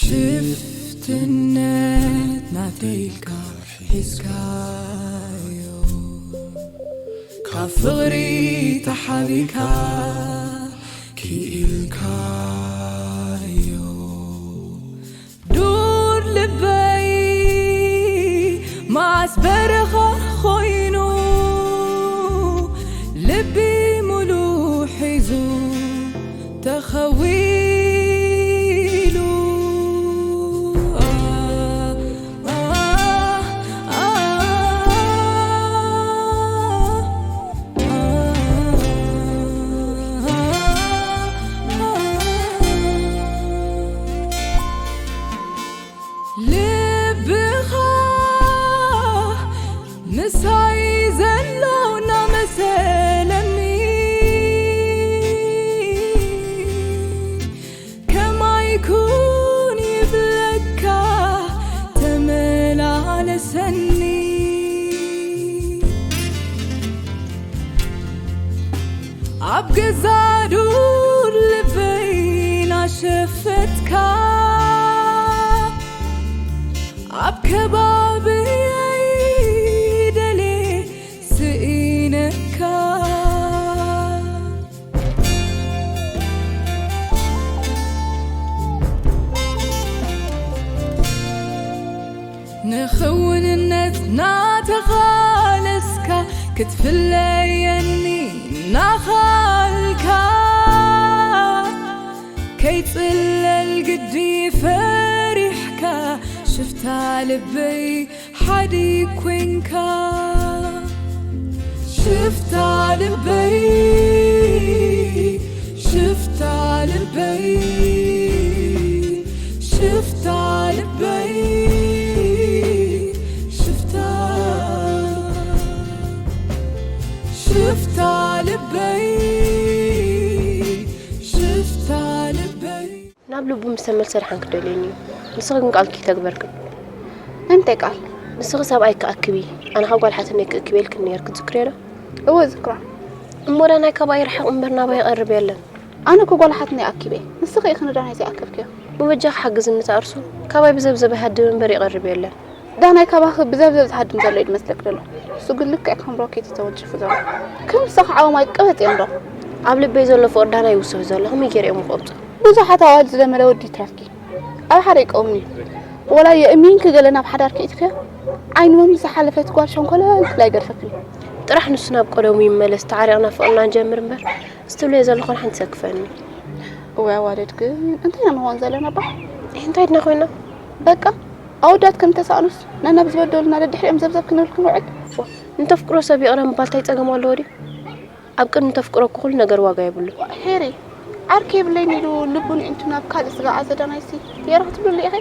ሽፍትነት ናተይ ኢልካ ሒዝካዮ፣ ካብ ፍቕሪ ተሓቢካ ክኢልካዮ። ዱር ልበይ መዓስ በረኻ ኮይኑ፣ ልቢ ሙሉ ሒዙ ተኸዊሉ። ልብኻ ምሳይ ዘሎ እናመሰለኒ፣ ከማይ ኩን ይብለካ ተመላለሰኒ። ኣብ ገዛ ዱር ልበይ ናሸፈትካ፣ ኣብ ከባብየይ ደልየ ስኢነካ። ንኽውንነት ናተቓለስካ፣ ክትፍለየኒ ናኻልካ፣ ከይጽለል ግዲ ፈሪሕካ፣ ሽፍታ ልበይ ሓዲ ኮንካ። ሽፍታ ልበይ፣ ሽፍታ ልበይ፣ ሽፍታ ልበይ፣ ሽፍታ፣ ሽፍታ ልበይ፣ ሽፍታ ልበይ። ናብ ልቡ ምስ ተመልሰ ደሓን ክደልየኒ እዩ። ንስኺ ግን ቃልኪ ይተግበርክን። እንታይ ቃል? ንስኺ ሰብኣይ ክኣክቢ፣ ኣነ ኸኣ ጓል ሓትነይ ክእክብ ኢልክኒ ነይርኪ፣ ትዝክርዮ ዶ? እወ፣ እዝክሮ። እሞ ዳናይ ካባይ ይርሓቕ እምበር ናባይ ይቐርብ የለን። ኣነ እኮ ጓል ሓትነይ ኣኪበ፣ ንስኺ ኢኺ ንዳናይ ዘይኣከብክዮ። ብበጃኺ ሓግዝኒ እታ እርሱ፣ ካባይ ብዘብዘብ ይሃድም እምበር ይቐርብ የለን። ዳናይ ካባኺ ብዘብዘብ ዝሃድም ዘሎ እዩ ዝመስለኪ ዘሎ። እሱ ግን ልክዕ ከም ሮኬት እዩ ተወንጪፉ ዘሎ። ከም ንስኺ ዓዋማይ ቅብጥ እዮም ዶ? ኣብ ልበይ ዘሎ ፍቕሪ ዳናይ ይውስኽ ዘሎ፣ ከመይ ገይረ እየ ምቐብጾ? ብዙሓት ኣዋልድ ዝለመደ ወዲ ይትረፍኪ። ኣብ ሓደ ይቀውምኒ። ወላ የእሚንኪ ገለ ናብ ሓዳር ከይትክዮ፣ ዓይኒ መም ዝሓለፈት ጓል ሸንኮለል ክላ ይገድፈክን እዩ። ጥራሕ ንሱ ናብ ቀደሙ ይመለስ፣ ተዓሪቕና ፍቕርና ንጀምር እምበር፣ እዚ ትብለዮ ዘለኺ ሓንቲ ሰክፈኒ። እዋይ ኣዋልድ ግን እንታይ ኢና ንኸውን ዘለና እባ? እንታይ ድና ኮይና? በቃ ኣወዳት ከም ተሳእኑስ ነናብ ዝበደሉና ደድሕሪኦም ዘብዘብ ክንብል ክንውዕል? እንተፍቅሮ ሰብ ይቕረ ምባል እንታይ ጸገም ኣለዎ ድዩ? ኣብ ቅድሚ ተፍቅረኩ ኩሉ ነገር ዋጋ የብሉ። ሄሪ፣ ዓርኪ የብለይን ኢሉ ልቡ ንእንቱ ናብ ካልእ ዝገዓዘ ዳናይሲ የራ ክትብልሉ ኢኺ?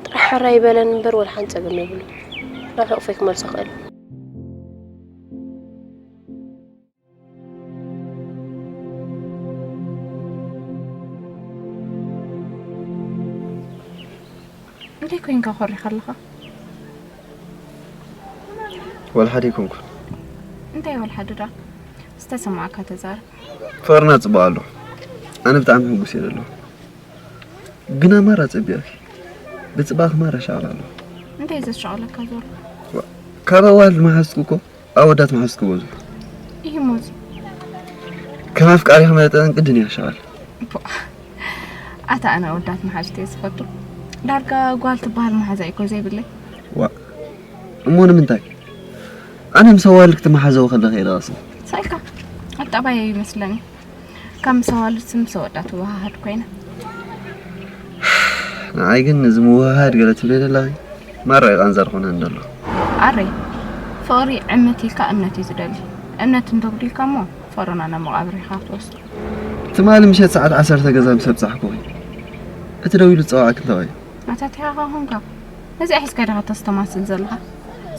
ጥራሕ ሕራይ ይበለን እምበር ወላ ሓንቲ ጸገም የብሉ። ናብ ሕቑፈይ ክመልሶ ክእል። እንታይ ኮይንካ ኮሪኻ ኣለኻ? ወላ ሓደ ኣይኮንኩን። እንታይ ወላ ሓደ ደኣ? ዝተሰማዕካ ተዛረብ። ፍቕርና ጽቡቕ ኣሎ። ኣነ ብጣዕሚ ሕጉስ እየ ዘለኹ። ግና ማራ ጸቢቕኪ። ብጽባቕኪ ማራ ሻቕል ኣለኹ። እንታይ እዩ ዘሻቕለካ ዘሎ? ዋ፣ ካብ ኣዋልድ መሓዝትኩ እኮ ኣወዳት መሓዝትኩ በዙ። ይህ ሞዚ። ከም ኣፍቃሪኺ መጠን ቅድን እያ ሻቕል። ፖ። ኣታ ኣነ ኣወዳት መሓዝቲ እየ ዝፈቱ። ዳርጋ ጓል ትበሃል መሓዛ እዩ እኮ ዘይብለይ። ዋ፣ እሞ ንምንታይ? ኣነ ምስ ኣዋልድ ክትመሓዘዊ ከለኺ እየ ደቐስኒ። ሳይካ፣ ኣጣባይ ይመስለኒ። ካብ ምስ ኣዋልድስ ምስ ኣወዳት እወሃሃድ ኮይነ። ንዓይ ግን እዚ ምውህሃድ ገለ ትብለይ ዘለኺ ማራ እዩ ቃንዛ ዝኾነኒ ዘሎ። ኣረይ፣ ፍቕሪ ዕምት ኢልካ እምነት እዩ ዝደሊ። እምነት እንተጉዲልካ እሞ ፍቕርና ናብ መቓብር ኢኻ ክትወስዶ። ትማሊ ምሸት ሰዓት ዓሰርተ ገዛ ምስ ኣብጻሕኩኺ፣ እቲ ደው ኢሉ ዝጸዋዓኪ እንተባይ? ኣታ ቲኻ ኾንካ። ነዚኣ ሒዝካ ዲኻ ተስተማስል ዘለኻ?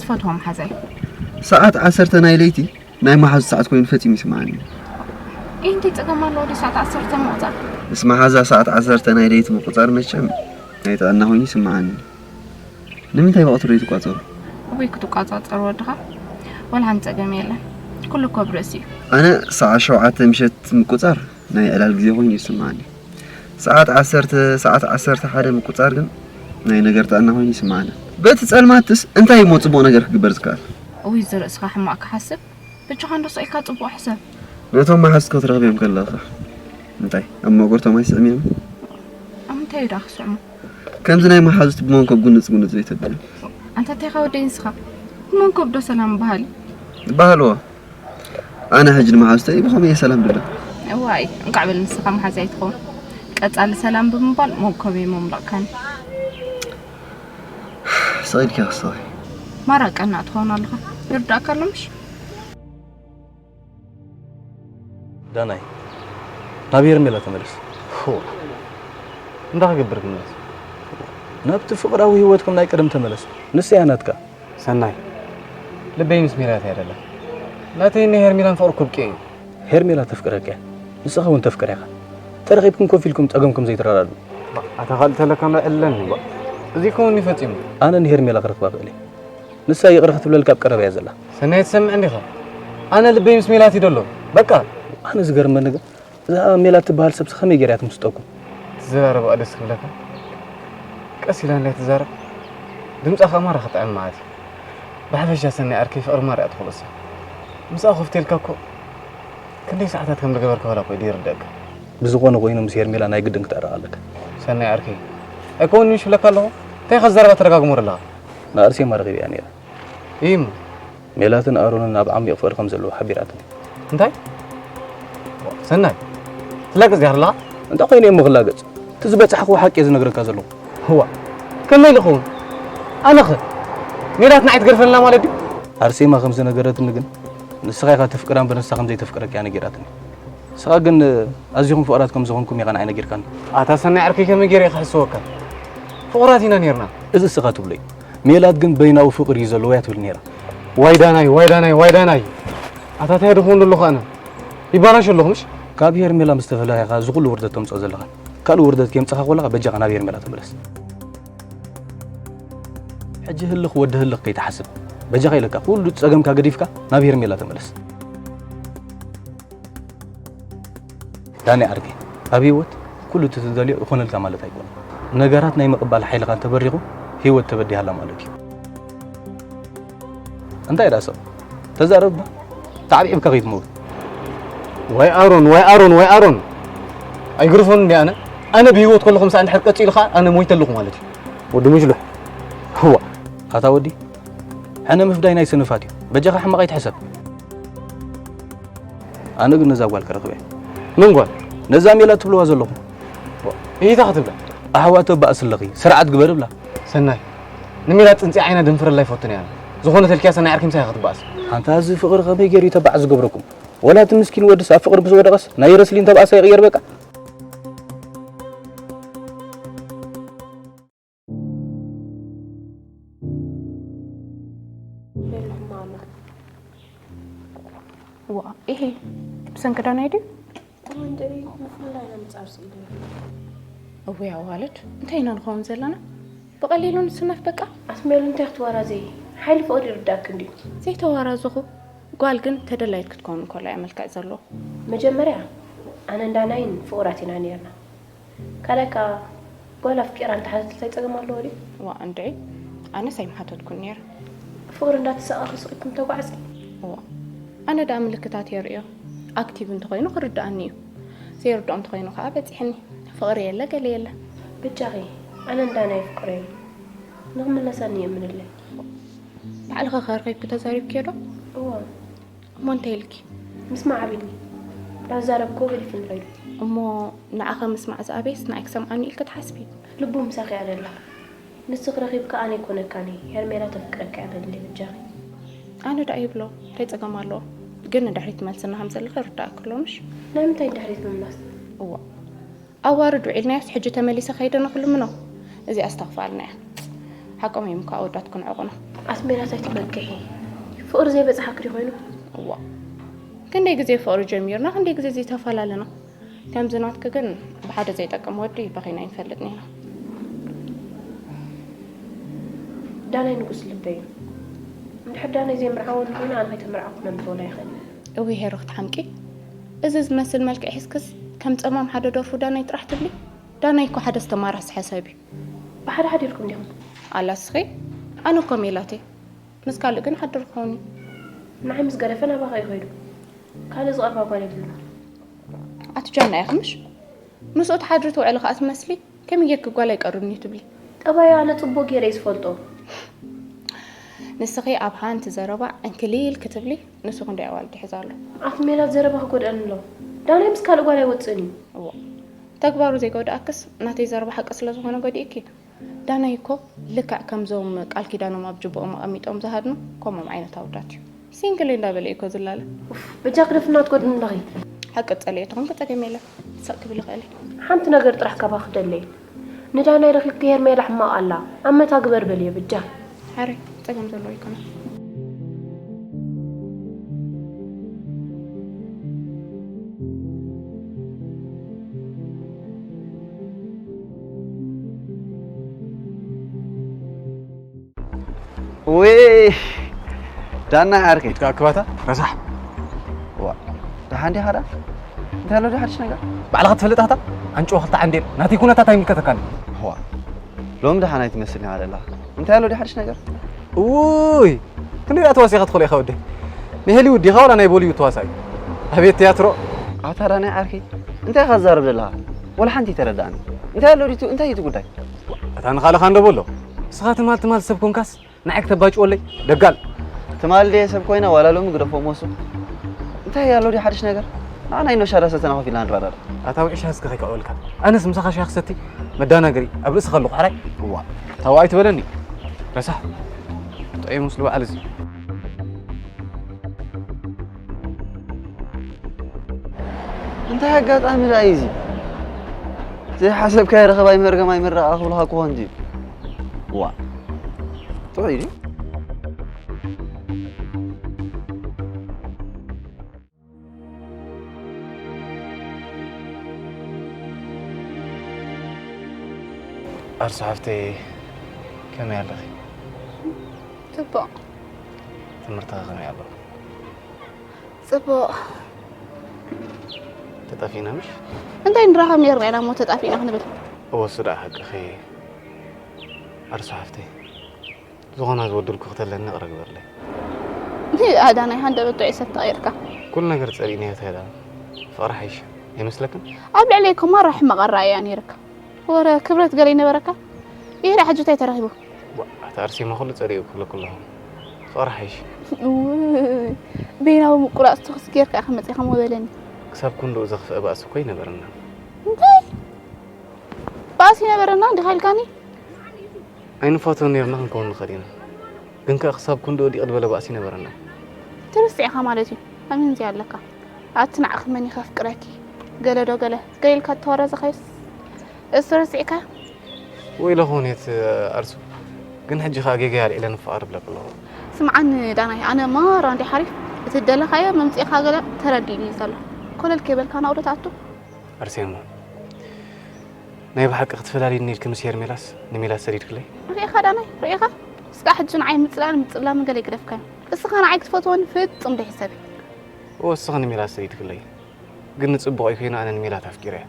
ዝፈትዎ መሓዛይ። ሰዓት ዓሰርተ ናይ ለይቲ ናይ መሓዙት ሰዓት ኮይኑ ፈጺሙ ይስምዓኒ። ይህ እንታይ ጸገም ኣለዎ ድዩ ሰዓት ዓሰርተ ምቑጻር? ምስ መሓዛ ሰዓት ዓሰርተ ናይ ለይቲ ምቁጻር መቸም ናይ ጥዕና ኮይኑ ይስምዓኒ። ንምንታይ ብቐትሩ ዘይትቋጸሩ? እወይ ክትቋጻጸር ወድኻ? ወላ ሓንቲ ጸገም የለን። ኩሉ እኮ ብርእሲ እዩ። ኣነ ሰዓት ሸውዓተ ምሸት ምቁጻር ናይ ዕላል ግዜ ኮይኑ ይስምዓኒ። ሰዓት ዓሰርተ፣ ሰዓት ዓሰርተ ሓደ ምቁጻር ግን ናይ ነገር ጥዕና ኮይኑ ይስምዓኒ። በቲ ጸልማትስ እንታይ እሞ ጽቡቕ ነገር ክግበር ዝከኣል? እውይ ዝርእስኻ ሕማቕ ክሓስብ ብቻኻ እንዶ ስቕ ኢልካ ጽቡቕ ሕሰብ። ነቶም መሓዝትካ ትረኽብዮም ከለኻ እንታይ ኣብ መጎርቶም ኣይስዕምዮም? ኣብ ምንታይ እዩ ደኣ ክስዕሙ? ከምዚ ናይ መሓዙት ብመንኮብ ጉንጽ ጉንጽ ዘይተብልዮም። ኣንታ እንታይ ኢኻ ወደይ ንስኻ? ብመንኮብ ዶ ሰላም በሃል? ይበሃልዎ። ኣነ ሕጂ ንመሓዙተይ ብኸመይ እየ ሰላም ድብሎም? እዋይ እንቋዕ በል ንስኻ መሓዝ ኣይትኸውን። ቀጻሊ ሰላም ብምባል መንኮብ እየ መምለቕካኒ። ስቕ ኢልኪ ክስተዋይ። ማራ ቀናእ ትኸውን ኣለኻ። ይርዳእካ ኣሎ ምሽ? ዳናይ ናብ ሄርሜላ ተመለስ። ሆ እንዳ ክገብር ክመለስ? ናብቲ ፍቕራዊ ህይወት ከም ናይ ቀደም ተመለስ። ንሳ እያ ናትካ። ሰናይ ልበይ ምስ ሜላት እያ ደላ። ናተይ ናይ ሄርሜላን ፍቕሪ ኩብቂ እዩ። ሄርሜላ ተፍቅረካ እያ። ንስኻ እውን ተፍቅር ኢኻ። ተረኺብኩም ኮፍ ኢልኩም ጸገምኩም ዘይትረዳድኡ። ኣታ ካልእ ተለካ መዕለኒ። እዚ ከውን እዩ ፈጺሙ። ኣነ ንሄርሜላ ክረኽባ ክእል እየ። ንሳ ይቕረ ክትብለልካ ኣብ ቀረባ እያ ዘላ። ሰናይ ትሰምዕ እንዲኻ? ኣነ ልበይ ምስ ሜላት እዩ ደሎ። በቃ። ኣነ ዝገርመኒ ግን እዛ ሜላት ትበሃል ሰብሲ ከመይ ገይራ እያ ትምስጠኩም? ትዘራረባ ደስ ክብለካ። ቀስ ኢላ እንድያ ትዛረብ። ድምጻ ከኣ ማራ ክጥዕም መዓት እዩ። ብሓፈሻ ሰናይ ዓርከይ ፍቕሪ ማራ እያ ትኹልእሳ። ምስኣ ኮፍ ተልካ እኮ ክንደይ ሰዓታት ከም ዝገበርካ ዋላ እኮ እዩ ይርደእካ። ብዝኾነ ኮይኑ ምስ ሄርሜላ ናይ ግድን ክትዕረቕ ኣለካ። ሰናይ ዓርከይ ኣይኮን ምሽ ብለካ ኣለኹ። እንታይ ከዛረባ ተደጋግሞ ዘለኻ? ንኣርሴማ ረኺበያ ነይረ። እዩ እሞ ሜላትን ኣሮንን ኣብ ዓሚቕ ፍቕሪ ከም ዘለዉ ሓቢራትኒ። እንታይ? ሰናይ ትላገጽ ዲኻ ዘለኻ? እንታይ ኮይነ እሞ ክላገጽ? እቲ ዝበጻሕክዎ ሓቂ እየ ዝነግረካ ዘለኹ። እዋ ከመይ ኢሉ ክኸውን? ኣነኸ ሜላት ንዓይ ትገድፈልና ማለት ድዩ? ኣርሴማ ከም ዝነገረትኒ ግን ንስኻ ኢኻ ተፍቅራ እምበር ንሳ ከም ዘይተፍቅረካ እያ ነጊራትኒ። ንስኻ ግን ኣዚኹም ፍቕራት ከም ዝኾንኩም ኢኻ ንዓይ ነጊርካኒ። ኣታ ሰናይ ዓርከይ ከመይ ገይረ እየ ክሕስወካ? ፍቑራት ኢና ኔርና። እዚ እስኻ ትብሎ እዩ። ሜላት ግን በይናዊ ፍቕሪ እዩ ዘለዎ እያ ትብል ኔራ። ዋይ ዳናይ ዋይ ዳናይ ዋይ ዳናይ ኣታ እንታይ ድኾን ኣለኹ ኣነ ይባላሽ ኣለኹ ምሽ ካብ ሄርሜላ ምስ ተፈለኻ ኢኻ እዚ ኩሉ ውርደት ተምጽኦ ዘለኻ ካልእ ውርደት ከየምጻኻ ከለኻ በጃኻ ናብ ሄርሜላ ተመለስ ሕጂ ህልኽ ወዲ ህልኽ ከይትሓስብ በጃኻ ኢለካ ኩሉ ጸገምካ ገዲፍካ ናብ ሄርሜላ ተመለስ ዳኒ ዓርከይ ኣብ ህይወት ኩሉ እቲ ትደልዮ ይኾነልካ ማለት ኣይኮነን። ነገራት ናይ ምቕባል ሓይልኻ እንተበሪኹ ህይወት ተበዲሃላ ማለት እዩ። እንታይ ደኣ ሰብ ተዛረብ ዶ ተዓብዒብካ ከይትመውት። ዋይ ኣሮን ዋይ ኣሮን ዋይ ኣሮን ኣይግርፎን እንዲ ኣነ ኣነ ብህይወት ከለኹ ምሳእ እንድሕር ቀፂሉ ኸዓ ኣነ ሞይተ ኣለኹ ማለት እዩ። ወዲ ሙጅሉሕ ህዋ ኣታ ወዲ ሕነ ምፍዳይ ናይ ስንፋት እዩ። በጃኻ ሕማቕ ኣይትሕሰብ። ኣነ ግን ነዛ ጓል ክረኽበ እየ። መን ጓል? ነዛ ሜላት ትብልዋ ዘለኹም። እይታ ክትብላ? ኣሕዋት ተባእሲ ኣለኺ፣ ስርዓት ግበሪ ብላ። ሰናይ፣ ንሜላት ጽንጺ ዓይና ደንፍረላ ኣይፈቱን እየ ኣነ። ዝኾነ ተልክያ ሰናይ ዓርከይ ምሳይ ኢኻ ክትባእስ። ኣንታ እዚ ፍቕሪ ከመይ ገይሩ እዩ ተባዕ ዝገብረኩም? ወላ እቲ ምስኪን ወድስ ኣብ ፍቕሪ ምስ ወደቐስ ናይ ረስሊን ተባእሳ ይቕየር በቃ። ዋ ኢሄ ብሰንኪ ዳናይ ድዩ? ተመንደሪ ምፍልላይ ንምጻር ስኢለ። እወይ ኣዋልድ እንታይ ኢና ንኸውን ዘለና? ብቐሊሉ ንስነፍ በቃ። ኣስሜሉ እንታይ ክትዋራዘይ? ሓይሊ ፍቕሪ ይርዳእኪ እንድዩ። ዘይተዋራዘኹ ጓል ግን ተደላይት ክትከውን እንከላ እያ መልክዕ ዘለዎ። መጀመርያ ኣነን ዳናይን ፍቑራት ኢና ኔርና። ካልኣይ ከኣ ጓል ኣፍቂራ እንተሓተተት እንታይ ጸገም ኣለዎ ድዩ? ዋእ እንድዒ ኣነስ ኣይምሓተትኩን ኔረ። ፍቕሪ እንዳተሳቐኺ ስቕ ኢልኩም ተጓዕዚ። እዋ ኣነ ደኣ ምልክታት እየ ርእዮ። ኣክቲቭ እንተኾይኑ ክርድኣኒ እዩ። ዘይርድኦ እንተኾይኑ ከኣ በጺሕኒ። ፍቕሪ የለ ገለ የለ። በጃኺ ኣነ እንዳ ናይ ፍቕሪ እዩ። ንኽምለሰኒ ይእምንለይ። ባዕልኺ ከ ረኺብኪ ተዛሪብክዮ ዶ? እዋ እሞ እንታይ ኢልኪ? ምስማዕ ኣቢኒ። እንዳዛረብክዎ ገዲፉኒ ከይዱ። እሞ ንዓኸ ምስማዕ ዝኣበየስ ንዓይ ክሰምዓኒ ኢልኪ ትሓስቢ? ልቡ ምሳኺ እያ ደላ። ንስኺ ረኺብኪ ኣነ ኣይኮነካን እየ ሄርሜላ ተፍቅረኪ እያ በልለይ በጃኺ። ኣነ ደኣ ይብሎ እንታይ ጸገም ኣለዎ? ግን ንድሕሪት ትመልስና ከም ዘለኺ ይርድኣኪ ኣሎ ምሽ? ናይ ምንታይ ንድሕሪት ምምላስ? እዋ ኣዋርድ ውዒልናዮስ ሕጂ ተመሊሰ ከይደ ንኽልምኖ? እዚኣስ ተኽፍኣልና እያ። ሓቆም እዮም እኮ ኣወዳት ክንዕቑና። ኣስሜራት ኣይትመክሒ። ፍቕሪ ዘይበጽሓኪ ድዩ ኮይኑ? እዋ ክንደይ ግዜ ፍቕሪ ጀሚርና ክንደይ ግዜ ዘይተፈላለና። ከምዚ ናትኪ ግን ብሓደ ዘይጠቅም ወዲ በኺና ኣይንፈልጥን ኢና። ዳናይ ንጉስ ልበይ እዩ። እንድሕር ዳናይ ዘይምርዓወኒ ኮይኑ ኣነ ከይተመርዓኹ ክነብር ወላ ይኽእል እየ። እውይ ሄሩ ክትሓምቂ። እዚ ዝመስል መልክዕ ሒዝክስ ከም ጸማም ሓደ ደርፉ ዳናይ ጥራሕ ትብሊ? ዳናይ እኮ ሓደ ዝተማራስ ሓሳብ እዩ። ብሓደ ሓዲርኩም ዲኹም? ኣላ እስኺ፣ ኣነ እኮ ሜላተይ፣ ምስ ካልእ ግን ሓድር ክኸውን እዩ። ንዓይ ምስ ገደፈ ናባኻ እዩ ከይዱ። ካልእ ዝቐርባ ጓል የብልና። ኣቲ ጃና ኢኺ ምሽ? ምስኡ ትሓድሪ ትውዕሊ ከኣ ትመስሊ። ከመይ ጌርኪ ጓል ኣይቀርብን እዩ ትብሊ? ጠባዩ ኣነ ጽቡቕ ገይረ እየ ዝፈልጦ። ንስኺ ኣብ ሓንቲ ዘረባ ዕንክሊል ክትብሊ፣ ንሱ ክንደይ ኣዋልድ ይሕዝ ኣሎ። ኣቲ ሜላት ዘረባ ክጎድኣኒ ኣሎ። ዳናይ ምስ ካልእ ጓል ኣይወጽእን እዩ። እዎ፣ ተግባሩ ዘይጎድኣክስ ናተይ ዘረባ ሓቂ ስለ ዝኾነ ጎዲእኪ። ዳናይ እኮ ልክዕ ከምዞም ቃል ኪዳኖም ኣብ ጅብኦም ኣቐሚጦም ዝሃድኑ ከምኦም ዓይነት ኣውዳት እዩ። ሲንግል እንዳበለ እዩ እኮ ዝላለ። ኡፍ፣ በጃ ክደፍና ትጎድኒ ኣለኺ። ሓቂ ጸሊኤ ተኾንኩ ጸገም የለን። ስቕ ክብል ይኽእል እዩ። ሓንቲ ነገር ጥራሕ ካባኺ ክደሊ። ንዳናይ ረኺብኪ ሄርሜላ ሕማቕ ኣላ። ኣብ መታ ግበር በልዮ በጃ። ሓረይ ጸገም ዘለዎ ኣይኮነን። ውይ ዳና ዓርኪ ኢድካ ኣክባታ ረሳሕ። ዋ ደሓን ዲኻ ዳ? እንታይ ኣሎ ዶ ሓድሽ ነገር? ባዕልኻ ትፈልጥ ኣታ ኣንጭዋ ክልተ ዓንዴል ናተይ ኩነታት ኣይምልከተካን። ዋ ሎም ደሓን ኣይትመስልን ኢኻ ዘለኻ። እንታይ ኣሎ ዶ ሓድሽ ነገር? ውይ ክንደይ ደኣ ተዋሲኻ ትኽእል ኢኻ ወደይ? ናይ ሆሊውድ ዲኻ ዋላ ናይ ቦሊውድ ተዋሳኢ? ኣቤት ትያትሮ። ኣታ ዳናይ ዓርኪ እንታይ ኢኻ ትዛረብ ዘለኻ? ወላ ሓንቲ ኣይተረድኣንን። እንታይ ኣሎ ድዩ እቲ እንታይ እዩ እቲ ጉዳይ? ኣታ ንኻልኻ እንዶ በሎ። ንስኻ ትማል ትማል ሰብ ኮንካስ ንዓይ ክተባጭወለይ ደጋል። ትማል ድየ ሰብ ኮይነ ዋላ ሎሚ ግደፎ እሞ እሱ። እንታይ ኣሎ ድዩ ሓድሽ ነገር? ንዓና ኢኖ ሻዳ ሰተና ኮፍ ኢልና ንረዳዳ። ኣታ ውዒሻ እስከ ከይከዕወልካ። ኣነስ ምሳኻ ሻሂ ክሰቲ መዳናገሪ ኣብ ርእስኻ ኣለኹ ሕራይ። እዋ ታዋ ኣይትበለኒ። ረሳሕ። ጥዑይ ምስሉ በዓል እዚ። እንታይ ኣጋጣሚ ደኣ እዩ እዚ? ዘይሓሰብካዮ ረኸባ ኣይመርገም ኣይምረቓ ክብልኻ ክኾን ድዩ? ዋ ጥዑይ ድዩ? ኣርሱ ሓፍተይ ከመይ ኣለኺ? ጽቡቕ። ትምህርትኸ ከመይ ኣሎ? ጽቡቕ። ተጣፊእና ምሽ? እንታይ ንራኸብ ነይርና ኢና እሞ ተጣፊእና ክንብል? እወ እሱ ደኣ ሓቅኺ ኣርሱ ሓፍተይ። ዝኾነ ዝበደልኩኺ ተለኒ ይቕረ ግበርለይ። ኣዳናይ ሃንደበት ጥዑይ ሰብ ተቐይርካ። ኩሉ ነገር ጸሊእናዮ ተዳ ፍቕሪ ሓይሽ ኣይመስለክን? ኣብ ልዕለይ እኮ ማራ ሕማቕ ኣረኣእያ ነይርካ። ወረ ክብረት ገለ ይነበረካ? ይሄዳ ሕጂ እንታይ ተረኺቡ? ዋ፣ ኣታ ኣርሴማ ኩሉ ጸሊኡ ክብለኩ ኣለኹ። ፍቕሪ ሓይሽ። ውይ፣ በይናዊ ምቁራጽ ትኹስ ጌርካ ኢኻ መጺኻ እሞ በለኒ። ክሳብ ክንድኡ ዘኽፍአ ባእሲ እኮ ኣይነበረና። እንታይ? ባእሲ ነበረና እንዲኻ ኢልካኒ? ኣይንፋተውን ነይርና ክንከውን ንኽእል ኢና። ግን ከኣ ክሳብ ክንድኡ ዲቕ ዝበለ ባእሲ ነበረና። ትርስዕ ኢኻ ማለት እዩ። ኣመንዝያ ኣለካ። ኣቲ ንዓኺ መን እዩ ከፍቅረኪ? ገለ ዶ ገለ ገለ ኢልካ እተወረዘኻዮስ እሱ ረሲዕካዮ? ወይለኹ ሁኔት ኣርሱ። ግን ሕጂ ከኣ ጌጋይ ኣልዒለ ንፋቐር እብለኪ ኣለኹ። ስምዓኒ ዳናይ፣ ኣነ ማራ እንድየ ሓሪፍ፣ እቲ ዝደለኻዮ መምጺእካ ገለ ተረዲእኒ እዩ ዘሎ። ኮለል ከይበልካ ናብኡ ዶ ትኣቱ? ኣርሴማ፣ ናይ ብሓቂ ክትፈላልይኒ ኢልኪ ምስ ሄርሜላስ ንሜላት ሰዲድክለይ? ርኢኻ ዳናይ፣ ርኢኻ? እስካ ሕጂ ንዓይ ምጽላእን ምጽላምን ገለ ይግደፍካዮ። እስኻ ንዓይ ክትፈትወኒ ፍጹም ደይሕሰብ እዩ። እወ፣ እስኺ ንሜላት ሰዲድክለይ። ግን ንጽቡቕ ኣይኮይኑ ኣነ ንሜላት ኣፍቂረያ።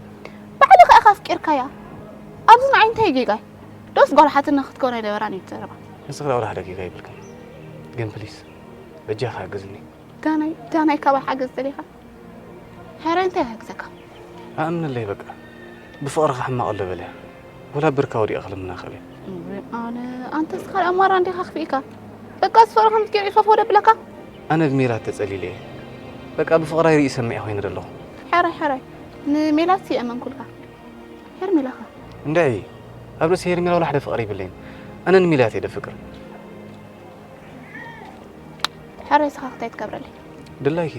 ባዕልኻ ኢኻ ኣፍቂርካያ። ኣብዚ ንዓይ እንታይ ጌጋይ? ዶስ ጓል ሓትነ ክትከውን ኣይነበራን እዩ እቲ ዘረባ። ንስኺ ደኣ ወላ ሓደ ጌጋ የብልክን። ግን ፕሊስ በጃኻ ሓግዝኒ። ዳናይ ዳናይ ካባይ ሓገዝ ደሊኻ? ሕራይ እንታይ ክሕግዘካ? ኣእምነለይ በቃ ብፍቕርኺ ሕማቕ ኣሎ በልያ። ወላ ብርካ ወዲቐ ክልምና እኽእል እየ። እውይ ኣነ ኣንተስ ካልእ ኣማራ እንዲኻ ኣኽፊእካ። በቃ እዚ ፍቕሪ ከምዚ ገይሩ ይፈፍዎ ደብለካ? ኣነ ብሜላት ተጸሊለ እየ። በቃ ብፍቕራይ ርእዩ ሰሚዐ ኮይነ ደለኹ። ሕራይ ሕራይ ንሜላትሲ የእመንኩልካ። ሄርሜላኸ? እንድዒ ኣብ ርእሲ ሄርሜላ ወላ ሓደ ፍቕሪ የብለይን። ኣነ ንሜላት እየ ደፍቅር። ሕራይ ስኻ ክታይ ትገብረለይ? ድላይኪ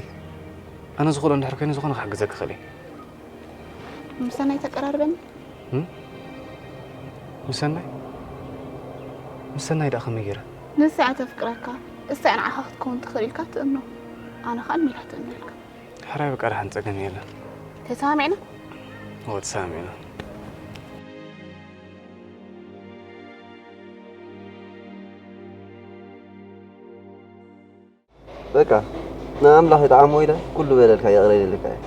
ኣነ ዝኽእሎ እንድሕር ኮይኑ ዝኾነ ክሕግዘኪ እኽእል እየ። ምሰናይ ተቀራርበኒ። ምሰናይ? ምሰናይ ደኣ ከመይ ገይረ? ንሳ እያ ተፍቅረካ፣ እሳ እያ ንዓኻ ክትከውን ትኽእል ኢልካ ትእምኖ። ኣነ ኸኣ ንሜላት እእምና ኢልካ። ሕራይ በቃ ደሓን ጸገም የለን። ተሰማሚዕና? እወ ተሰማሚዕና። በቃ ንኣምላኽ ይጥዓሞ ኢለ ኩሉ በደልካ ይቕረ ኢለልካ እየ።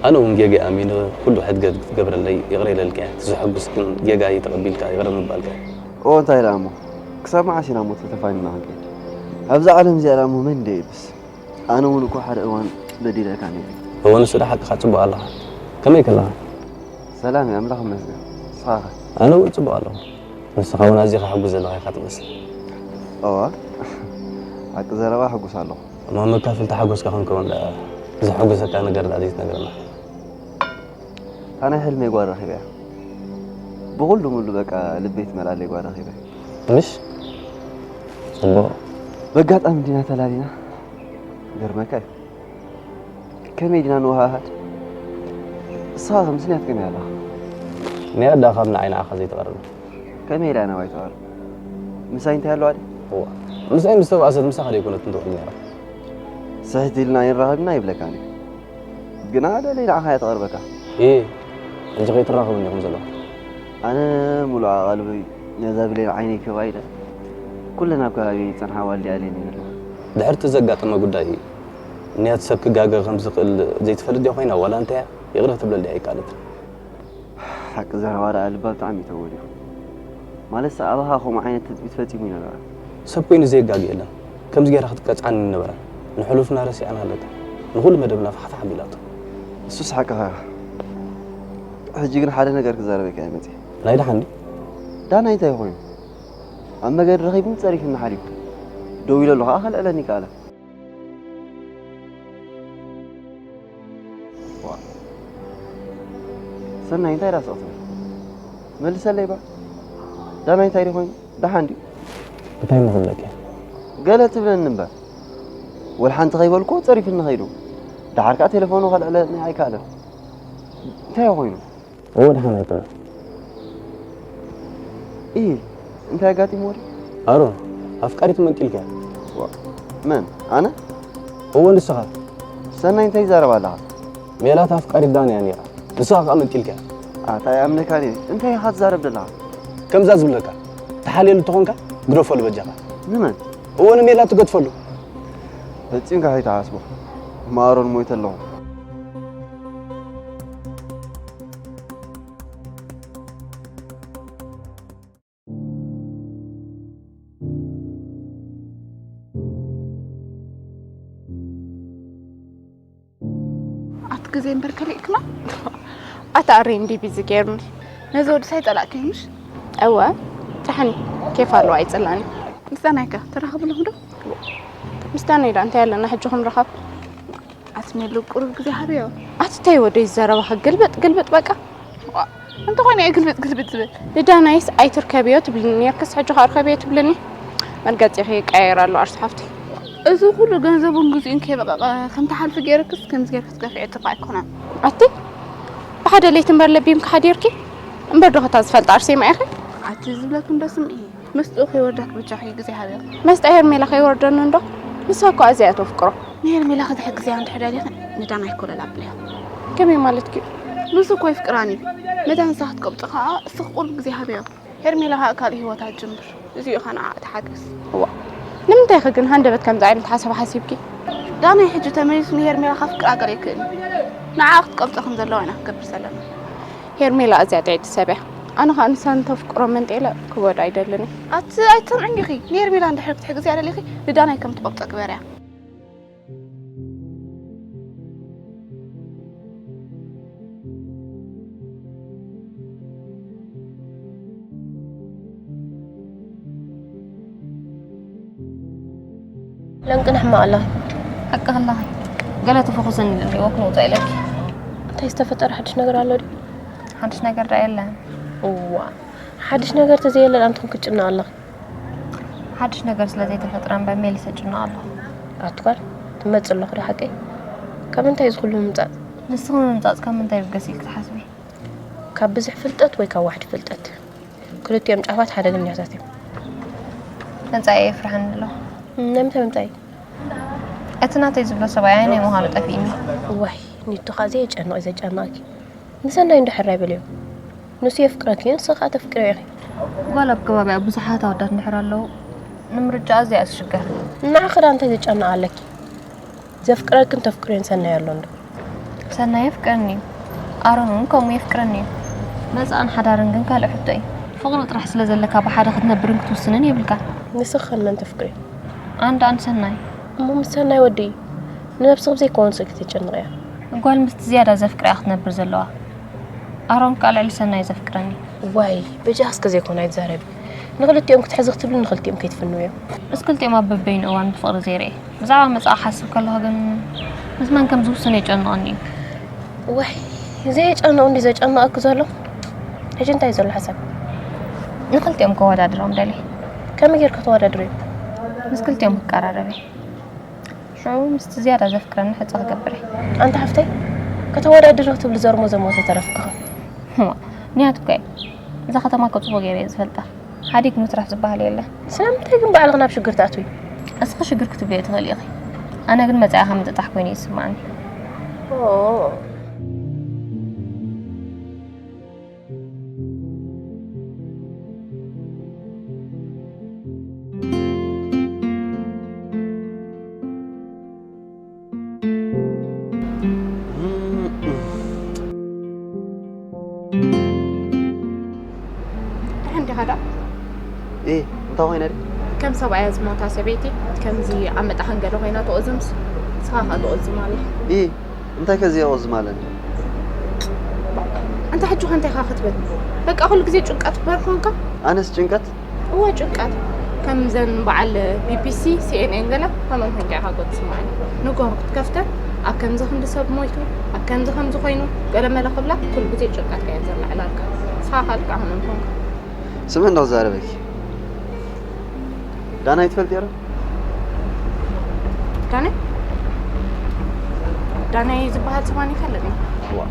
ኣነ እውን ጌጋ ኣሚነ ኩሉ ሕድገት ክትገብረለይ ይቕረ ኢለልካ እየ። እቲ ዘሐጉስ ግን ጌጋይ ተቐቢልካ ይቕረ ምባልካ እዩ። እዎ እንታይ ደኣ እሞ፣ ክሳብ መዓስ ኢና እሞ ተተፋኒና ክንከይድ? ኣብዛ ዓለም እዚኣ ደኣ እሞ መን እንደ የብስ? ኣነ እውን እኮ ሓደ እዋን በዲለካ ነይረ። እወ ንሱ ዶ ሓቅኻ ጽቡቕ ኣለኻ። ከመይ ከለኻ? ሰላም እየ ኣምላኽ ይመስገን። ንስኻ ኸ? ኣነ እውን ጽቡቕ ኣለኹ። ንስኻ እውን ኣዚኻ ሕጉስ ዘለኻ ኢኻ ትመስል። እዋ ሓቂ ዘረባ ሕጉስ ኣለኹ። እሞ መካፍልቲ ሓጎስካ ክንከውን ደኣ ዘሐጉሰካ ነገር ደኣ ዘይትነግረና? እታ ናይ ሕልመይ ጓል ረኺበያ። ብኹሉ ሙሉ በቃ ልበይ ትመልኣለይ ጓል ረኺበያ። ምሽ ጽቡቕ። በጋጣሚ ዲና ተላሊና። ገርመካ እዩ። ከመይ ዲና ንወሃሃድ? ንስኻ ከምዚ ንያት ከመይ ኣለኻ? ንያት ደኣ ካብ ንዓይ ንዓኻ ዘይትቐርብ። ከመይ ኢላ ናባይ ትቐርብ? ምሳይ እንታይ ኣለዋ ድያ? እዋ ምሳይ ምስ ተባእሰት ምሳኻ ደይኮነትን ትውዕል ነይራ። ስሕት ኢልና ኣይንራኸብና ይብለካ ነይሩ። ግና ደለይ ንዓኻ እያ ትቐርበካ። እ ሕጂ ከይትራኸቡ እንዲኹም ዘለኹም። ኣነ ሙሉእ ኣቓልቦይ ነዛ ብሌን ዓይነይ ክባ ኢለ ኩለን ኣብ ከባቢ ዝጸንሓ ዋልድያ እልየን እየ ዘለኹ። ድሕርቲ ዘጋጠመ ጉዳይ ንያት ሰብ ክጋገ ከም ዝኽእል ዘይትፈልጥ ድያ ኮይና ዋላ እንታይ እያ ይቕረ ክትብለለይ ኣይከኣለትን። ሓቂ ዘረባ ደኣ ልባ ብጣዕሚ እዩ ተጎዲኡ። ማለትስ ኣባኻ ከምኡ ዓይነት ትጽቢት ፈጺሙ ኣይነበረን። ሰብ ኮይኑ ዘየጋግእ የለን። ከምዚ ጌራ ክትቀጽዓኒ ኣይነበራን። ንሕሉፍና ረሲዕና ኣለካ። ንኹሉ መደብና ፋሕፋሕ ኣቢላቶ። ንሱስ ሓቅኻ ኢኻ። ሕጂ ግን ሓደ ነገር ክዛረበካ እየ መጺአ። ናይ ደሓን ድዩ? ዳናይ እንታይ ኮይኑ? ኣብ መገዲ ረኺቡኒ ጸሪፉኒ ሓሊፉ። ደው ኢለሉ ከኣ ከልዕለኒ ይከኣለ። ሰናይ እንታይ ዳ ስቕ ትብል? መልሰለይ ባ። ዳናይ እንታይ ድዩ ኮይኑ? ደሓን ድዩ? እንታይ ምኽብለኪ? ገለ ትብለኒ እምበር። ወላ ሓንቲ ከይበልኩ ጸሪፉኒ ከይዱ። ደሓር ከኣ ቴሌፎኑ ከልዕለኒ ኣይከኣለን። እንታይ እዩ ኮይኑ? እወ ደሓን ኣይኮነን። እይ እንታይ ኣጋጢምዎ ድዩ? ኣሮን ኣፍቃሪቱ መንጢልካያ። መን ኣነ? እወ ንስኻ። ሰናይ እንታይ ትዛረብ ኣለኻ? ሜላት ኣፍቃሪት ዳን እያ ነይራ። ንስኻ ከኣ መንጢልካያ። ኣታ ኣይኣምነካን እየ። እንታይ ኢኻ ትዛረብ ዘለኻ? ከምዛ ዝብለካ ተሓልየሉ ተኾንካ ግደፈሉ በጃኻ። ንመን? እወ ንሜላት ትገድፈሉ። ፈጺምካ ከይትሓስቦ። እሞ ኣሮን ሞይተ ኣለኹ። ኣቲ ግዜ እምበር ከሊእክና። ኣታ ኣሬ እንዲ ቢዚ ገይሩኒ። ነዚ ወዲ ሳይ ጠላእክዮ ምሽ? እወ ጫሕኒ ኬፍ ኣለዋ ኣይፅላኒ። ምስ ዳናይከ ትራኸብሎም ዶ? ምስ ዳናይ ዳ እንታይ ኣለና ሕጂ ክንራኸብ? ኣስሜሉ ቁሩብ ግዜ ሃብዮ። ኣቲ እንታይ ወደይ ዘረባኺ ግልብጥ ግልብጥ በቃ። እንተኾነ እየ ግልብጥ ግልብጥ ዝብል። ንዳናይስ ኣይትርከብዮ ትብልኒ ነርክስ ሕጂ ከኣ ርከብዮ ትብልኒ። መርገጺኺ ይቀያየር ኣሎ ኣርሱ ሓፍቲ። እዚ ኩሉ ገንዘቡን ግዚኡን ከይበቐቐ ከም ትሓልፊ ገይርክስ ከምዚ ጌርኪ ክትገፍዒ ጽቡቕ ኣይኮነን። ኣቲ ብሓደ ለይቲ እምበር ለቢምኪ ሓዲርኪ እምበር ዶ ከታ ዝፈልጣ ኣርሴማ ኢኺ። ኣቲ ዝብለኪ እንዶ ስምዒ። መስትኡ ከይወርዳክ በጃኺ ግዜ ሃብዮ። መስጣ ሄርሜላ ከይወርደኒ እንዶ ንሳ እኮ ኣዝያ እያ ተፍቅሮ። ንሄርሜላ ክትሕግዝያ እንድሕር ደሊኽን ንዳናይ ኮለል ኣብልዮ። ከመይ ማለትኪ እዩ? ንሱ እኮ የፍቅራን እዩ። ነታ ንሳ ክትቀብጾ ከኣ እስኺ ቁሩብ ግዜ ሃብዮ። ሄርሜላ ከኣ ካልእ ህይወታ ትጅምር። እዚኡ ኢኻ ንዓኣ ትሓግዝ። እዋ ንምንታይ ኢኺ ግን ሃንደበት ከምዚ ዓይነት ሓሳብ ሓሲብኪ? ዳናይ ሕጂ ተመሊሱ ንሄርሜላ ከፍቅራ ገለ ይክእል እዩ። ንዓኣ ክትቀብጾ ከም ዘለዋ ኢና ክንገብር ዘለና። ሄርሜላ ኣዝያ ጥዕይቲ ሰብ እያ። ኣነ ኸኣ ንሳ ንተፍቅሮ መንጢለ ክጎድኣ ኣይደልን እየ። ኣቲ ኣይትሰምዕን ዲኺ? ንሄርሜላ እንድሕር ክትሕግዝያ ደሊኺ ንዳናይ ከም ትቐብጾ ግበርያ። ለንቅነ ሕማቕ ኣለኺ። ሓቂ ከለኺ ገለ ተፈኹሰኒ ደሊዎ ክንውፃእ ኢለኪ። እንታይ ዝተፈጠረ ሓድሽ ነገር ኣሎ ድዩ? ሓድሽ ነገር ደኣ የለን። እዋ ሓድሽ ነገር ተዘየለ ኣንትኹም ክትጭነቓ ኣለኺ። ሓድሽ ነገር ስለ ዘይተፈጥረ እምበር ሜልሰ እጭነቕ ኣለኹ። ኣቲ ጓል ትመጽእ ኣለኹ ዶ ሓቀይ? ካብ ምንታይ እዚ ኩሉ ምምጻጽ? ንስኺ ምምጻጽ ካብ ምንታይ ይብገስ ኢልኪ ትሓስቢ? ካብ ብዝሒ ፍልጠት ወይ ካብ ዋሕዲ ፍልጠት? ክልቲኦም ጫፋት ሓደገኛታት እዮም። መጻኢየይ የፍርሓኒ ኣሎ። ናይ ምንታይ ምምጻእ እዩ? እቲ ናተይ ዝብሎ ሰብኣይ ኣየናይ ምዃኑ ጠፊእኒ። እዋይ ኒቱ ኸኣ ዘየጨንቕ እዩ ዘጨንቐኪ። ንሰናይ እንዶ ሕራይ በልዮ። ንሱ የፍቅረኪ እዩ ንስኺ ኸኣ ተፍቅርዮ ኢኺ። ጓል ኣብ ከባቢኣ ብዙሓት ኣወዳት እንድሕር ኣለዉ ንምርጫኣ እዚኣ እያ ትሽገር። ንዓኺ ደኣ እንታይ ዘጨንቕ ኣለኪ? ዘፍቅረክን ተፍቅርዮን ሰናይ ኣሎ እንዶ። ሰናይ የፍቅረኒ እዩ። ኣሮን እውን ከምኡ የፍቅረኒ እዩ። መጻእን ሓዳርን ግን ካልእ ሕቶ እዩ። ፍቕሪ ጥራሕ ስለ ዘለካ ብሓደ ክትነብርን ክትውስንን የብልካን። ንስኺ ከ ንመን ተፍቅሪ? ኣንዳ ኣን ሰናይ። እሞ ምስ ሰናይ ወዲ ንነብስኺ ብዘይከውን ስእኪ ትጨንቕያ። ጓል ምስቲ ዝያዳ ዘፍቅርያ ክትነብር ዘለዋ። ኣሮን ከኣ ልዕሊ ሰናይ ዘፍቅረኒ። ዋይ፣ በጃ እስከ ዘይኮነ ኣይትዛረቢ። ንኽልቲኦም ክትሕዚ ክትብሊ ንኽልቲኦም ከይትፍንውዮም። ምስ ክልቲኦም ኣብ በበይኑ እዋን ብፍቕሪ ዘይርኤ። ብዛዕባ መጻኢ ክሓስብ ከለኹ ግን ምስ መን ከም ዝውስን የጨንቐኒ እዩ። ዋይ፣ ዘየጨንቕ እንዲ ዘጨንቐኪ ዘሎ። ሕጂ እንታይ እዩ ዘሎ ሓሳብ? ንኽልቲኦም ከወዳድሮም ደልየ። ከመይ ጌርካ ከተወዳድርዮ? ምስ ክልቲኦም ክቀራረብ እየ። ሽዑ ምስቲ ዝያዳ ዘፍቅረኒ ሕጸ ክገብር እየ። ኣንታ ሓፍተይ፣ ከተወዳድሪ ክትብሊ ዘርሞ ዘርሞ ተተረፍክኻ። እዋ፣ ንያት እኮ እየ። እዛ ከተማ እኮ ጽቡቕ ገይረ እየ ዝፈልጣ። ሓዲግ ምትራፍ ዝበሃል የለ። ስለምንታይ ግን ባዕልኺ ናብ ሽግር ትኣትዊ? እስኺ ሽግር ክትብልዮ ትኽእሊ ኢኺ። ኣነ ግን መጻኢኻ ምጥጣሕ ኮይኑ እዩ ዝስምዓኒ። ኦ። ደሓን ዲኻ ደኣ? ኢ፣ እንታይ ኮይነ ድዩ? ከም ሰብኣያ ዝሞታ ሰበይቲ ከምዚ ኣብ መጣ ሓንገለ ኮይና ትቕዝምስ፣ ንስኻ ከኣ ትቕዝም ኣላ። ኢ፣ እንታይ ከ እዚ የቕዝም ኣለኒ? ኣንታ ሕጂ ከ እንታይ ኢኻ ክትብል? በቃ ኩሉ ግዜ ጭንቀት እምበር ኮንካ? ኣነስ ጭንቀት? እወ ጭንቀት። ከምዘን በዓል ቢ ቢ ሲ፣ ሲ ኤን ኤን ገለ ከምኣን ኮንካ ኢኻ ክትስምዓኒ። ንግሆ ክትከፍተን ኣብ ከምዚ ክንዲ ሰብ ሞይቱ፣ ኣብ ከምዚ ከምዚ ኮይኑ፣ ገለ መለ ክብላ ኩሉ ግዜ ጭንቀት ከየን ዘላዕላልካ። ንስኻ ከ ልክዕ ከምኣን ኮንካ። ስምዒ እንዳዛረበኪ። ዳናይ ትፈልጥዮ ዶ? ዳናይ? ዳናይ ዝበሃል ዝባን ይፈልጥኒ። ዋ።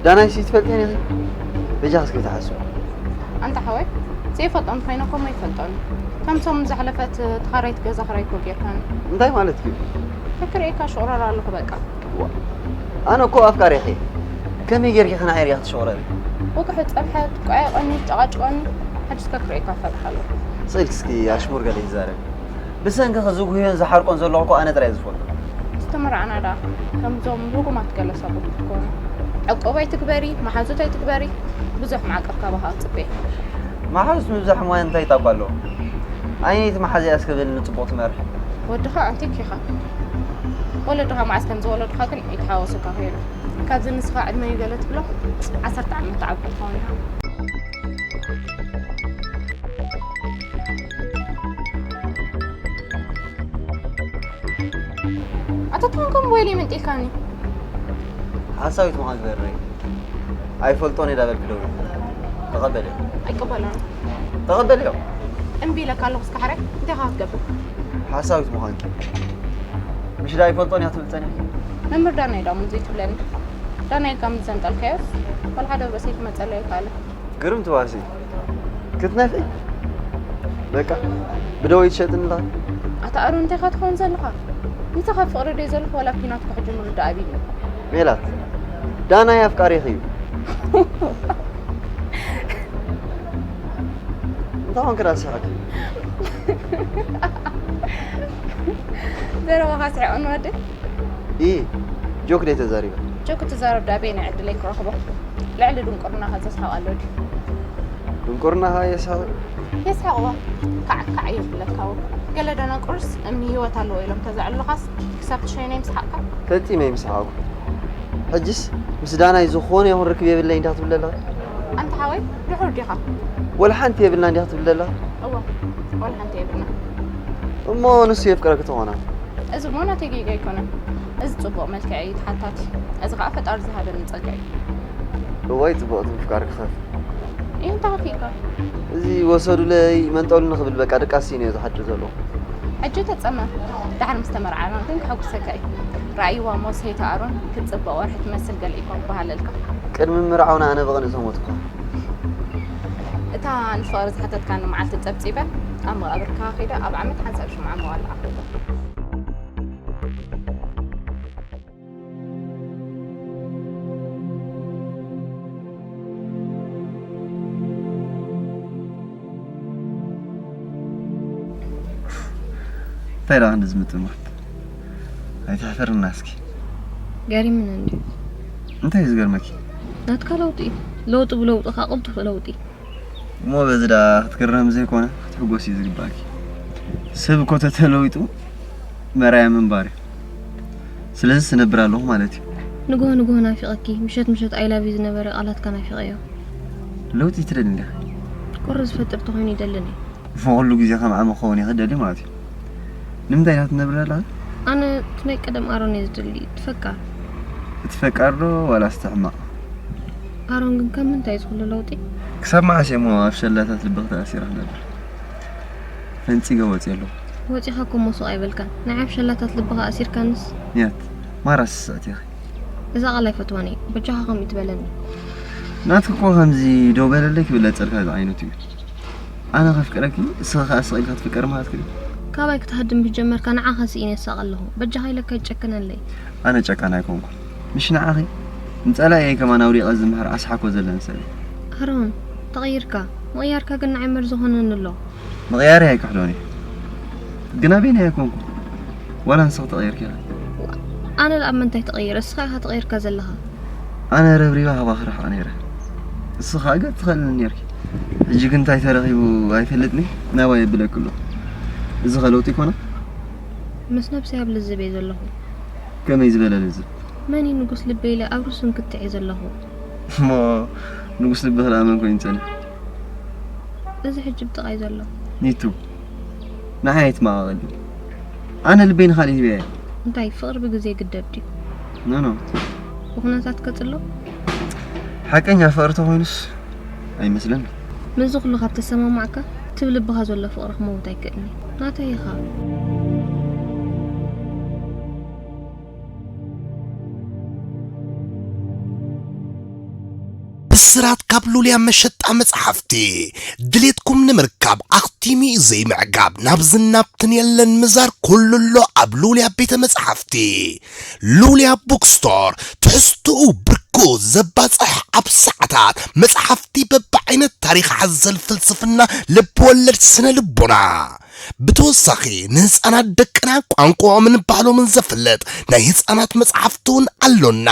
ዳናይ ሲ ትፈልጥዮ ኢኺ? በጃ እስኪ ተሓስቡ። ኣንታ ሓወይ፣ ዘይፈልጦን ኮይነ ኮሞ ይፈልጦን። ከም ሰሙን ዝሓለፈት ተኻራይት ገዛ ክራይ እኮ ጌርካኒ። እንታይ ማለት እዩ? ክርእየካ ሽቑረር ኣለኹ በቃ። ዋ። ኣነ እኮ ኣፍቃሪኺ እየ። ከመይ ጌርኪ ከ ንዓይ ሪኢኺ ትሽቑረሪ? ወግሑ ጸንሐት፣ ቆያይቆኒ፣ ጨቓጭቆኒ፣ ሕጂ እስከ ክርእየካ እፈርሕ ኣለኹ። ስኢልኪ እስኪ ኣሽሙር ገለ ይዛረብ። ብሰንክኺ ዝጉህዮን ዝሓርቆን ዘለኹ እኮ ኣነ ጥራይ እየ ዝፈልጦ። ዝተመርዓና ደኣ ከምዞም ርጉማት ገለ ሰባት ክትኮኑ። ዕቁብ ኣይትግበሪ፣ መሓዙት ኣይትግበሪ፣ ብዙሕ ማዕቀብ ካባኻ ክጽበ እየ። መሓዙት ምብዛሕ እሞ እንታይ ጣቋ ኣለዎ? ዓይነይቲ መሓዛ እያ እስከ በልኒ ጽቡቕ ትመርሒ። ወድኻ ኣንቲክ ኢኻ። ወለድኻ መዓስ ከም ዝወለዱኻ ግን ይተሓወሰካ ከይዱ። ካብዚ ንስኻ ዕድመ እዩ ገለ ትብሎ፣ ዓሰርተ ዓመት ትዓቢ ክትኸውን ኢኻ። ኣታ ተኾንኩም ወይለይ መንጢልካኒ። ሓሳዊት ምዃን ዝበርህ። ኣይፈልጦን እየ ዳበልኪ ደው ኢሉ። ተቐበልዮ። ኣይቅበሎን። ተቐበልዮ። እምቢ ኢለካ ኣለኹ እስከ ሓራይ። እንታይ ኢኻ ክትገብር? ሓሳዊት ምዃንኪ። ምሽ ዳ ኣይፈልጦን እያ ትብል ጸኒሕኪ? መምህር ዳናይ ዳሞ ዘይትብለኒ። ዳናይ ኢልካ ምስ ዘንጠልካዮስ፣ ዋላ ሓደ ርእሰይ ክመጸለይ ኣይከኣለን። ግርምቲ ዋሲ ክትነፍዒ በቃ ብደወይ ትሸጥኒ ኣለኻ። ኣታ ኣሮን እንታይ ኢኻ ትኸውን ዘለኻ? ንስኻ ፍቕሪ ድዩ ዘለኻ ዋላ ኲናት ክሕጅምሉ ደኣ ኣቢሉ። ሜላት ዳናይ ኣፍቃሪኺ እዩ። እንታይ ኾንክ ደኣ ስሕቕኪ? ዘረባኻ ስሒቑኒ ወዲ። ኢ ጆክ ደይ ተዛሪበ። ጆክ ትዛረብ ደኣ በየናይ ዕድለይ ክረኽቦ? ልዕሊ ድንቁርናኻ ዘስሕቕ ኣሎ ድዩ? ድንቁርናኻ የስሕቕ? የስሕቕዋ። ካዕ ካዕ የብለካ እውን። ገለ ደናቁርስ እምኒ ህይወት ኣለዎ ኢሎም ተዘዕሉኻስ ክሳብ ትሸይኖ ይምስሓቕካ? ፈጺመ ይምስሓቑ። ሕጅስ ምስ ዳናይ ዝኾነ ይኹን ርክብ የብለይ እንዲኻ ትብል ዘለኻ? ኣንታ ሓወይ ድሑር ዲኻ? ወላ ሓንቲ የብልና እንዲኻ ትብል ዘለኻ? እወ፣ ወላ ሓንቲ የብልና። እሞ ንሱ የፍቅረኪ ተኾና? እዚ እሞ ናተይ ጌጋ ኣይኮነን። እዚ ጽቡቕ መልክዕ እዩ ተሓታቲ። እዚ ኸኣ ፈጣሪ ዝሃበኒ ጸጋ እዩ። እዋይ ጽቡቕቲ ምፍቃር ክኸፍ። እይ እንታይ ከፊእካ? እዚ ወሰዱለይ መንጠሉኒ ክብል በቃ ድቃስ እዩ ዝሓድር ዘሎ። ሕጂ ተጸመም። ደሓር ምስ ተመርዓና ግን ከሐጉሰካ እዩ። ረኣይዋ እሞ ሰይቲ ኣሮን ክትጽብቕ ወርሒ ትመስል ገለ እኳ ክበሃለልካ። ቅድሚ ምርዓውና ኣነ ብቕንኢ ተሞትኩ። እታ ንፍቕሪ ዝሓተትካኒ መዓልቲ ጸብጺበ ኣብ መቓብርካ ከይደ ኣብ ዓመት ሓንሳብ ሽምዓ መዋልኣ። እንታይ ደኣ ክንዲ ዝምጥማት? ኣይተሕፍርና እስኪ። ገሪምኒ እንድዩ። እንታይ እዩ ዝገርመኪ? ናትካ ለውጢ እዩ። ለውጢ ብለውጥኻ ቅልጡፍ ለውጢ። እሞ በዚ ደኣ ክትግረም ዘይኮነ ክትሕጎስ እዩ ዝግባእኪ። ሰብ እኮ ተተለዊጡ መርኣያ ምንባር እዩ። ስለዚ ስነብር ኣለኹ ማለት እዩ። ንግሆ ንግሆ ናፊቐኪ፣ ምሸት ምሸት I love you ዝነበረ ቃላትካ ናፊቐዮ። ለውጢ ትደሊ እንዲኻ? ቁሪ ዝፈጥር ተኾይኑ ይደልን እዩ። እሞ ኩሉ ግዜ ከም ዓሚ ክኸውን እየ ክደሊ ማለት እዩ። ንምንታይ ኢና ትነብር ኣለኻ? ኣነ እቲ ናይ ቀደም ኣሮን እየ ዝደሊ፣ እቲ ፈቃር። እቲ ፈቃር ዶ ዋላስ እቲ ሕማቕ? ኣሮን ግን ካብ ምንታይ እዩ ዝኹሉ ለውጢ? ክሳብ መዓስ እየ እሞ ኣብ ሸላታት ልብኺ ተኣሲረ ክነብር? ፈንጺገ ወጺኤ ኣለኹ። ወጺኻ እኮ እሞ ሱቕ ኣይበልካን። ንዓይ ኣብ ሸላታት ልብኻ ኣሲርካንስ? ያት፣ ማራ ስስዕቲ ኢኺ። እዛ ቃል ኣይፈትዋን እየ። በጃኻ ከምኡ ትበለኒ። ናትኪ እኮ ከምዚ ደው በለለይ ክብል ለጸልካ ዝዓይነቱ እዩ። ኣነ ከፍቅረኪ፣ እስኺ ከኣ ስቕ ኢልካ ትፍቀሪ ማለት ክዲ። ካባይ ክትሃድም ምስ ጀመርካ ንዓኻ ስኢነ እሳቕ ኣለኹ። በጃኻ ኢለካ ኣይትጨክነለይ። ኣነ ጨካን ኣይኮንኩን። ምሽ ንዓኺ ንጸላእየይ ከማን ኣውዲቐ ዝምሕር ኣስሓኮ ዘለኒ ሰብ እየ። ኣሮን፣ ተቐይርካ። ምቕያርካ ግን ንዓይ መርዚ ኾነኒ ኣሎ። ምቕያረይ ኣይክሕዶን እየ። ግን ኣበየናይ ኣይኮንኩን። ዋላ ንስኺ ተቐይርኪ ኢኺ። ኣነ ደኣ ኣብ ምንታይ ተቐይረ? እስኻ ኢኻ ተቐይርካ ዘለኻ። ኣነ ረብሪበ ሃባ ክርሕቕ ነይረ። ንስኺ ከኣ ገጽ ትኸልኒ ነይርኪ። ሕጂ ግን እንታይ ተረኺቡ ኣይፈልጥን እየ። ናባይ የብለኪ ኣለኹ። እዚ ኸ ለውጢ ይኮና? ምስ ነብሰይ ኣብ ልዝብ እየ ዘለኹ። ከመይ ዝበለ ልዝብ? መን እዩ ንጉስ ልበይ ኢለ ኣብ ርእሱ እንክትዕ እየ ዘለኹ። እሞ ንጉስ ልብኺ ደኣ መን ኮይኑ ጸኒሑ? እዚ ሕጂ ብጥቓይ ዘሎ። ኒቱ፣ ንዓይ ኣይትመቓቐሊ። ኣነ ልበይ ንኻልእ ሂበያ እየ። እንታይ ፍቕሪ ብግዜ ይግደብ ድዩ? ኖ፣ ኖ። ብኹነታት ከጽሎ? ሓቀኛ ፍቕሪ ተኾይኑስ ኣይመስለኒ። ምስዚ ኩሉ ካብ ተሰማማዕካ፣ እቲ ብልብኻ ዘሎ ፍቕሪ ክመውት ኣይክእልን እዩ። ናተይ ኢኻ። ብስራት ካብ ሉልያ መሸጣ መጽሓፍቲ። ድሌትኩም ንምርካብ ኣኽቲሙ እዩ ዘይምዕጋብ። ናብዝን ናብትን የለን ምዛር፣ ኩሉ ኣሎ ኣብ ሉልያ ቤተ መጽሓፍቲ። ሉልያ ቡክስቶር፣ ትሕዝትኡ ብርኩ ዘባጽሕ፣ ኣብ ሰዓታት መጽሓፍቲ በብዓይነት፣ ታሪኽ ሓዘል፣ ፍልስፍና፣ ልብ ወለድ፣ ስነ ልቦና። ብተወሳኺ ንህፃናት ደቅና ቋንቋኦምን ባህሎምን ዘፍልጥ ናይ ህፃናት መፅሓፍቲ እውን ኣሎና።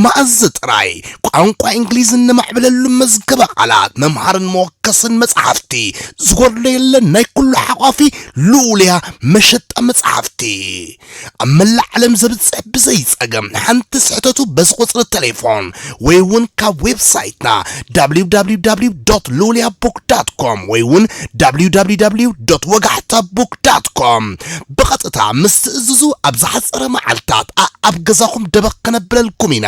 መኣዝ ጥራይ ቋንቋ እንግሊዝ እነማዕብለሉ መዝገበ ቃላት፣ መምሃርን መወከስን መፅሓፍቲ ዝጎድሎ የለን። ናይ ኩሉ ሓቋፊ ልኡልያ መሸጣ መፅሓፍቲ። ኣብ መላእ ዓለም ዘብጽሕ ብዘይ ጸገም ሓንቲ ስሕተቱ በዚ ቁጽሪ ቴሌፎን ወይ እውን ካብ ዌብሳይትና www.luliabook.com ወይ እውን www.ወጋሕታbook.com ብቐጥታ ምስ ትእዝዙ ኣብ ዝሓጸረ መዓልታት ኣኣብ ገዛኹም ደበኽ ከነብለልኩም ኢና።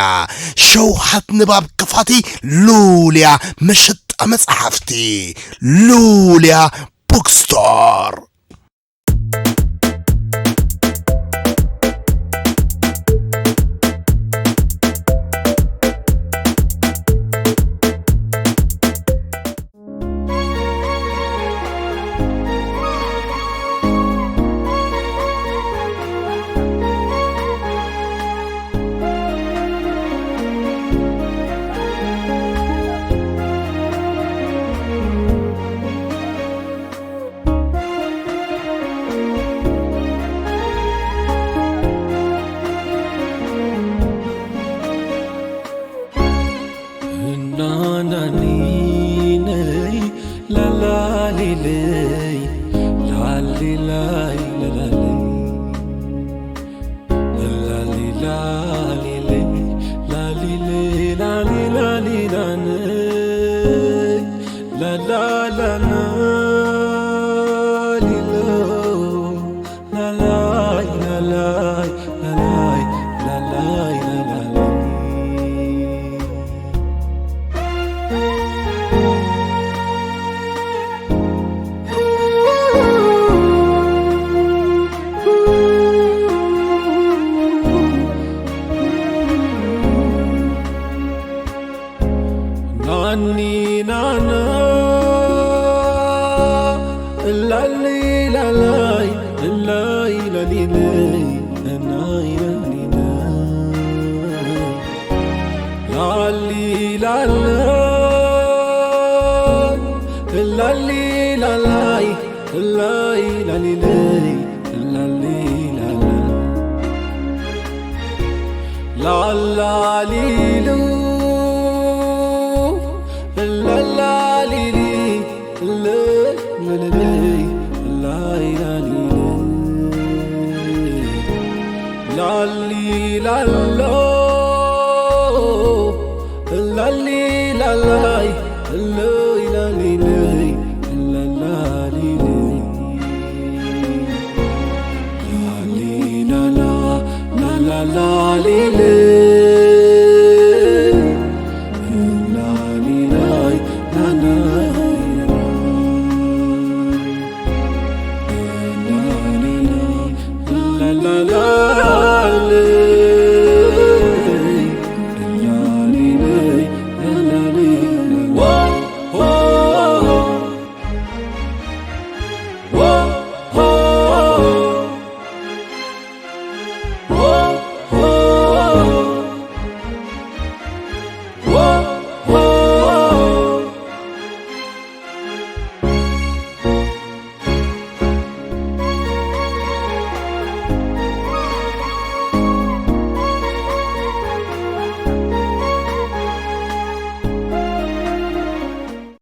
ሸውሃት ንባብ ክፋቲ ሉልያ መሸጣ መጻሕፍቲ ሉልያ ቡክስቶር። ላሊሉ